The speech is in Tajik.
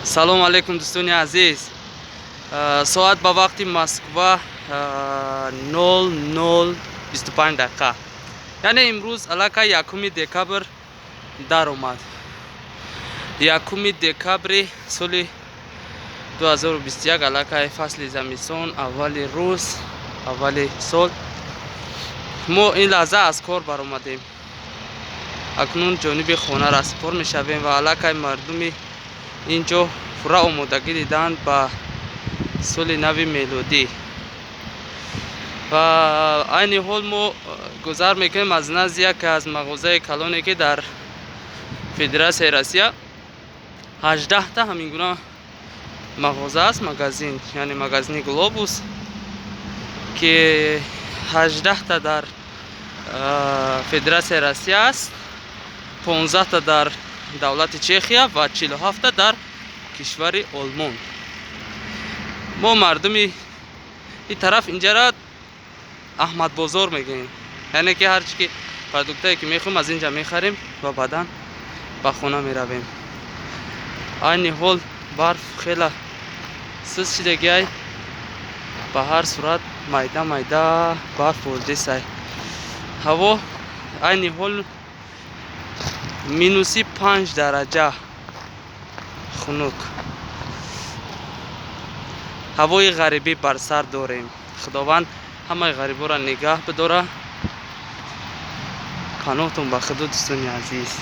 Салом алейкум, дӯстони азиз. Соат ба вақти Москва 00:25 дақиқа, яъне имрӯз аллакай 1 декабр даромад, 1 декабри соли 2021. Аллакай фасли замистон, аввали рӯз, аввали сол. Мо ин лаҳза аз кор баромадем, акнун ҷониби хона расипор мешавем ва аллакай мардуми ин ҷо пурра омодагӣ диданд ба соли нави мелодӣ. Ва айни ҳол мо гузар мекунем аз назди яке аз мағозаи калоне, ки дар Федератсияи Россия 18-та ҳамин гуна мағоза аст, магазин, яъне магазини «Глобус», ки 18-та дар Федератсияи Россия аст, 15-та дар давлати Чехия ва 47-та дар кишвари Олмон. Мо мардуми ин тараф инҷара Аҳмадбозор мегӯем, яъне ки ҳар чи ки продуктае ки мехоҳем, аз инҷа мехарем ва баъдан ба хона меравем. Айни ҳол барф хела суст шидагиай, ба ҳар сурат майда майда барф боридесай. Ҳаво айни ҳол минуси 5 дараҷа, хунук, ҳавои ғарибӣ бар сар дорем. Худованд ҳамаи ғариборо нигаҳ бидора. Паноҳтон ба Худо, дӯстони азиз.